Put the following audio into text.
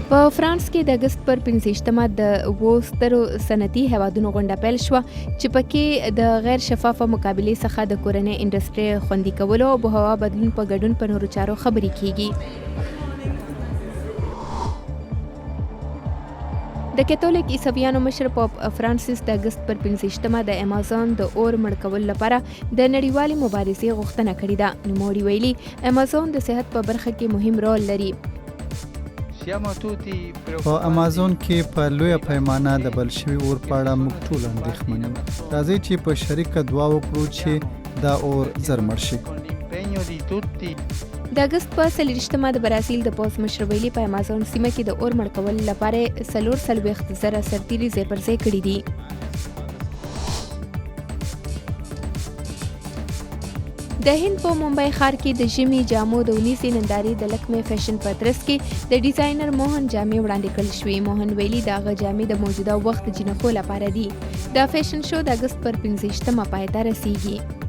په فرانس کې د اګست پر 25مه د اوو سترو صنعتي هیوادونو غونډه پیل شوه چې پکې د غیر شفافه مقابلې څخه د کورنۍ انډسټرۍ خوندي کولو او بهوا بدلون په ګډون په نورو چارو خبرې کیږي. د کاتولیک عیسویانو مشر پاپ فرانسیس د اګست پر 25مه د امازون د اور مړ کولو لپاره د نړیوالې مبارزې غوښتنه کړې ده. نوموړي ویلي، امازون د صحت په برخه کې مهم رول لري. په امازون کې په لویه پیمانه د بل شوي اور په اړه موږ ټول اندېښمن یو. راځئ چې په شریکه دعا وکړو چې دا اور زر مړ شي. د اګست په 24مه د برازیل د پوځ مشر ویلي، په امازون سیمه کې د اور مړ کولو لپاره یې 44,000 سرتیري ځای پر ځای کړي دي. د هند په ممبۍ ښار کې د ژمي جامو د اونیزې نندارې د لکمې فیشن په ترڅ کې د ډیزاینر موهن جامې وړاندې کړل شوې. موهن ویلي، د هغه جامې د موجوده وخت د جینکو لپاره دي. دا فیشن شو د اګست پر 25مه پای ته رسیږي.